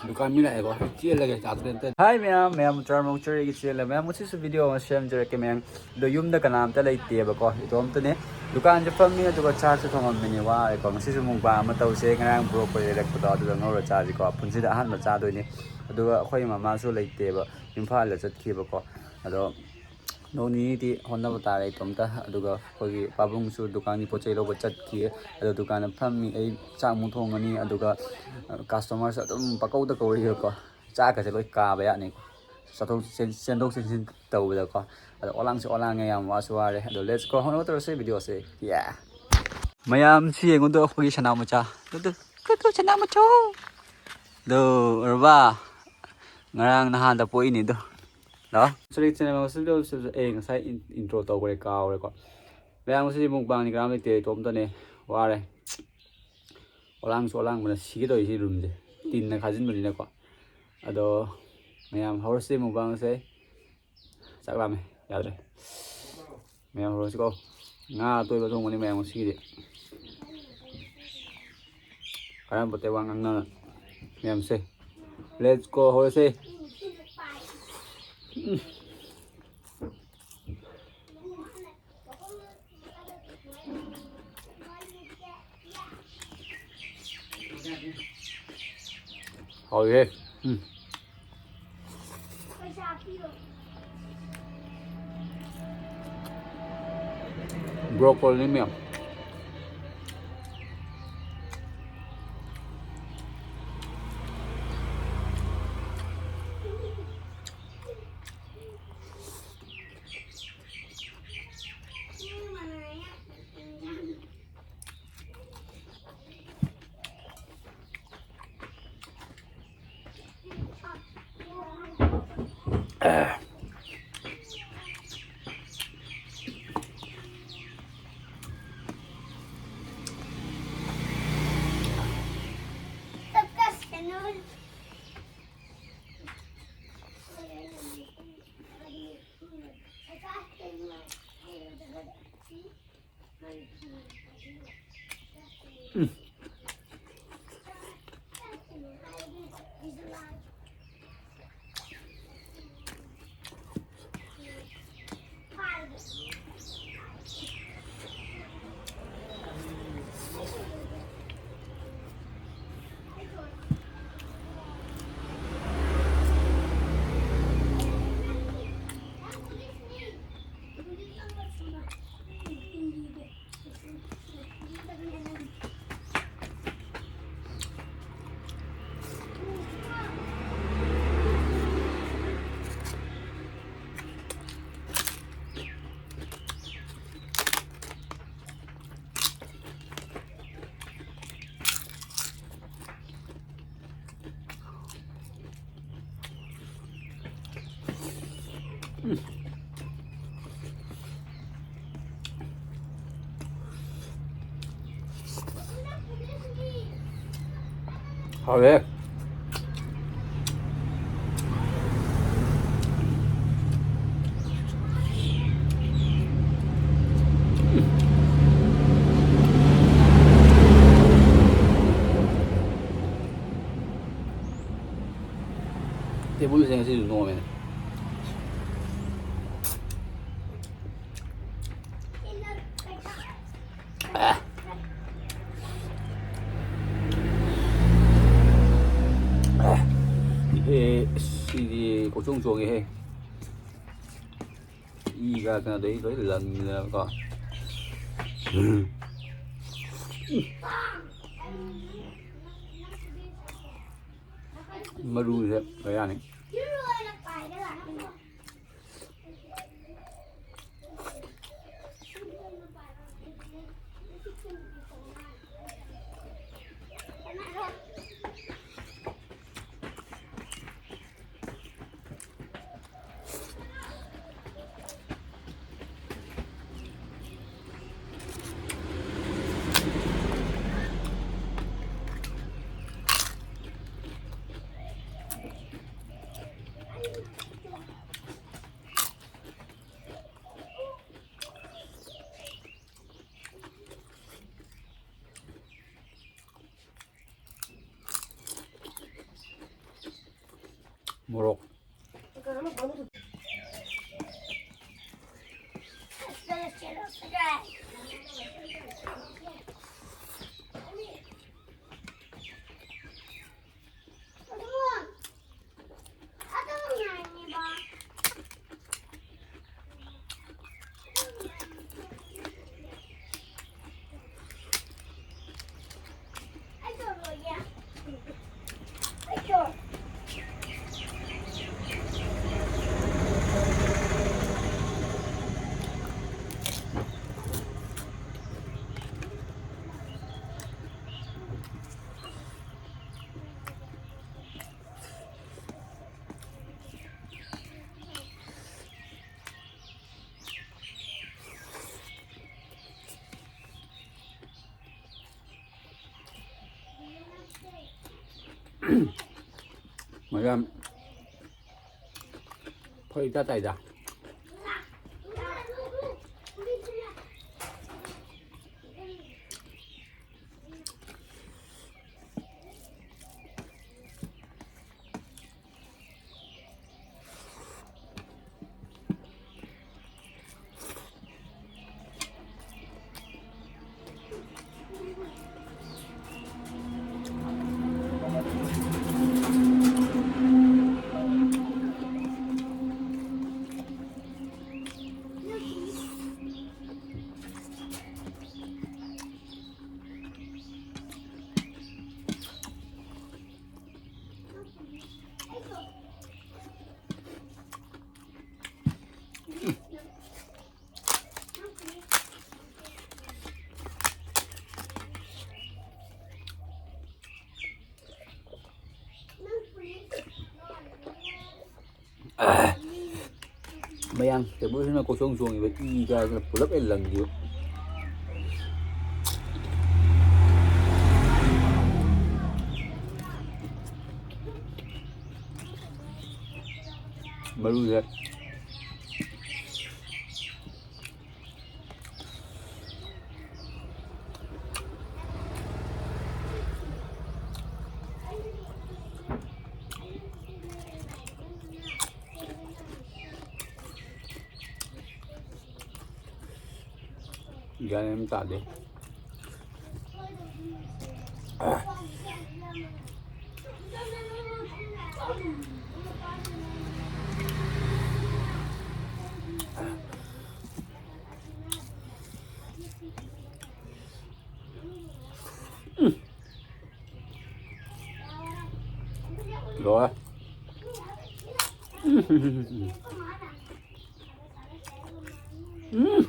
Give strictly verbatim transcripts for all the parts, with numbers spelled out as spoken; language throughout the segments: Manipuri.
ꯗꯨꯀꯥꯟ ꯃꯤ ꯂꯥꯛꯑꯦꯀꯣ, ꯆꯦꯜꯂꯒꯦ, ꯆꯥ ꯇ꯭ꯔꯦꯟ ꯇ꯭ꯔꯦꯟ꯫ ꯍꯥꯏ ꯃꯌꯥꯝ, ꯃꯌꯥꯝ ꯆꯥꯔꯃꯧ ꯆꯔꯦꯒꯤ ꯆꯦꯜꯂꯦ꯫ ꯃꯌꯥꯝ ꯉꯁꯤꯁꯨ ꯚꯤꯗꯤꯑꯣ ꯑꯃ ꯁꯦꯝꯖꯔꯛꯀꯦ ꯃꯌꯥꯝ꯫ ꯑꯗꯣ ꯌꯨꯝꯗ ꯀꯅꯥꯝꯇ ꯂꯩꯇꯦꯕꯀꯣ, ꯏꯇꯣꯝꯇꯅꯦ꯫ ꯗꯨꯀꯥꯟꯁꯦ ꯐꯝꯃꯤ, ꯑꯗꯨꯒ ꯆꯥꯛꯁꯨ ꯊꯣꯡꯉꯝꯃꯤꯅꯦ, ꯋꯥꯔꯦꯀꯣ꯫ ꯉꯁꯤꯁꯨ ꯃꯨꯛꯕꯥꯡ ꯑꯃ ꯇꯧꯁꯦ, ꯉꯔꯥꯡ ꯕ꯭ꯔꯣꯀꯣꯂꯤ ꯂꯩꯔꯛꯄꯗꯣ ꯑꯗꯨꯗ ꯉꯧꯔ ꯆꯥꯁꯤꯀꯣ꯫ ꯄꯨꯟꯁꯤꯗ ꯑꯍꯥꯟꯕ ꯆꯥꯗꯣꯏꯅꯦ꯫ ꯑꯗꯨꯒ ꯑꯩꯈꯣꯏ ꯃꯃꯥꯁꯨ ꯂꯩꯇꯦꯕ, ꯏꯝꯐꯥꯜꯗ ꯆꯠꯈꯤꯕꯀꯣ꯫ ꯑꯗꯣ ꯅꯣꯡ ꯅꯤꯅꯤꯗꯤ ꯍꯣꯠꯅꯕ ꯇꯥꯔꯦ ꯏꯇꯣꯝꯇ꯫ ꯑꯗꯨꯒ ꯑꯩꯈꯣꯏꯒꯤ ꯄꯥꯕꯨꯡꯁꯨ ꯗꯨꯀꯥꯟꯒꯤ ꯄꯣꯠ ꯆꯩ ꯂꯧꯕ ꯆꯠꯈꯤ꯫ ꯑꯗꯣ ꯗꯨꯀꯥꯟꯗ ꯐꯝꯃꯤ, ꯑꯩ ꯆꯥꯛ ꯑꯃꯨꯛ ꯊꯣꯡꯉꯅꯤ꯫ ꯑꯗꯨꯒ ꯀꯁꯇꯃꯔꯁꯨ ꯑꯗꯨꯝ ꯄꯀꯧꯗ ꯀꯧꯔꯛꯏꯕꯀꯣ꯫ ꯆꯥꯛꯀꯁꯦ ꯂꯣꯏ ꯀꯥꯕ ꯌꯥꯅꯤꯀꯣ, ꯆꯠꯊꯣꯛ ꯆꯦꯟ-, ꯆꯦꯟꯊꯣꯛ ꯆꯦꯟꯁꯤꯟ ꯇꯧꯕꯗꯀꯣ꯫ ꯑꯗꯣ ꯑꯣꯂꯥꯡꯁꯦ ꯑꯣꯂꯥꯡꯉꯦ, ꯌꯥꯝ ꯋꯥꯁꯨ ꯋꯥꯔꯦ꯫ ꯑꯗꯣ let's go, ꯍꯧꯅꯕ ꯇꯧꯔꯁꯦ ꯚꯤꯗꯤꯑꯣꯁꯦ꯫ Yeah! ꯃꯌꯥꯝ ꯁꯤ ꯌꯦꯡꯉꯨꯗꯣ, ꯑꯩꯈꯣꯏꯒꯤ ꯁꯅꯥ ꯃꯆꯥ꯫ ꯇꯨ, ꯇꯨ, ꯇꯨ, ꯇꯨ, ꯁꯅꯥ ꯃꯆꯥ꯫ ꯑꯗꯣ ꯎꯔꯕ? ꯉꯔꯥꯡ ꯅꯍꯥꯟꯗ ꯄꯣꯛꯏꯅꯤꯗꯣ꯫ ꯂꯥꯛꯑꯣ꯫ ꯁꯣꯔꯤ ꯆꯦꯅꯦꯜ ꯃꯁꯤꯗ ꯑꯦ, ꯉꯁꯥꯏ ꯏꯟ-, ꯏꯟꯇ꯭ꯔꯣ ꯇꯧꯈ꯭ꯔꯦ, ꯀꯥꯎꯔꯦꯀꯣ꯫ ꯃꯌꯥꯝ ꯉꯁꯤꯗꯤ ꯃꯨꯛꯕꯥꯡꯅꯤ, ꯀꯅꯥꯝ ꯂꯩꯇꯦ, ꯏꯇꯣꯝꯇꯅꯦ, ꯋꯥꯔꯦ꯫ ꯑꯣꯂꯥꯡꯁꯨ ꯑꯣꯂꯥꯡꯕꯅ ꯁꯤꯒꯦ ꯇꯧꯔꯤ ꯁꯤ ꯔꯨꯝꯁꯦ꯫ ꯇꯤꯟꯅ ꯈꯥꯖꯤꯟꯕꯅꯤꯅꯀꯣ꯫ ꯑꯗꯣ ꯃꯌꯥꯝ ꯍꯧꯔꯁꯤ ꯃꯨꯛꯕꯥꯡꯁꯦ꯫ ꯆꯥꯛ ꯂꯥꯝꯃꯦ, ꯌꯥꯗ꯭ꯔꯦ꯫ ꯃꯌꯥꯝ ꯍꯧꯔꯁꯤꯀꯣ꯫ ꯉꯥ ꯑꯇꯣꯏꯕ ꯊꯣꯡꯕꯅꯤ ꯃꯌꯥꯝ ꯉꯁꯤꯒꯤꯗꯤ꯫ ꯀꯥꯟꯅꯕ ꯄꯣꯠꯇꯦ ꯋꯥ ꯉꯥꯡꯅ ꯃꯌꯥꯝꯁꯦ꯫ Let's go, ꯍꯧꯔꯁꯦ꯫ Um. ꯍꯥꯎꯏꯍꯦ꯫ Um. Broccoli ꯃꯌꯥꯝ꯫ ꯍꯥꯎꯔꯦ꯫ ꯇꯦꯕꯜꯁꯦ ꯉꯁꯤꯁꯨ ꯅꯣꯝꯃꯦ꯫ ꯑꯦ, ꯁꯤꯗꯤ ꯀꯣꯏꯆꯣꯡ ꯆꯣꯡꯉꯦꯍꯦ꯫ ꯏꯒ ꯀꯩꯅꯣꯗꯩ ꯂꯣꯏ ꯂꯪꯗꯅꯀꯣ꯫ ꯃꯔꯨꯁꯦ ꯀꯌꯥꯅꯤ꯫ ꯃꯣꯔꯣꯛ꯫ ꯃꯌꯥꯝ ꯐꯔꯛ ꯏꯇꯥ ꯇꯥꯏꯗ꯫ ꯃꯌꯥꯡ ꯇꯦꯕꯜꯁꯤꯅ ꯀꯣꯏꯆꯣꯡ ꯆꯣꯡꯉꯤꯕ ꯏ ꯀꯥꯗꯅ ꯄꯨꯂꯞ ꯍꯦꯛ ꯂꯪꯈꯤꯕ꯫ ꯃꯔꯨꯁꯦ ꯒ꯭ꯌꯥꯟ ꯑꯃ ꯇꯥꯗꯦ꯫ ꯂꯣꯏꯔꯦ꯫ ꯎꯝ꯫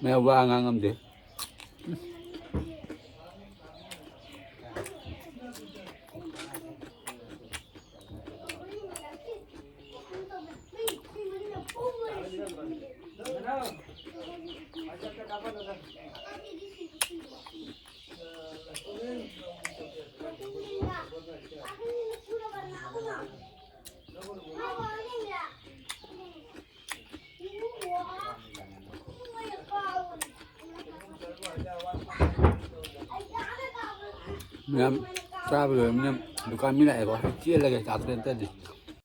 ꯃꯌꯥꯝ ꯋꯥ ꯉꯥꯡ ꯉꯝꯗꯦ꯫ ꯃꯌꯥꯝ ꯆꯥꯕ ꯂꯣꯏꯔꯕꯅꯤꯅ ꯗꯨꯀꯥꯟ ꯃꯤ ꯂꯥꯛꯑꯦꯀꯣ꯫ ꯆꯦꯜꯂꯒꯦ ꯆꯥ ꯇꯔꯦꯠꯇꯗꯤ꯫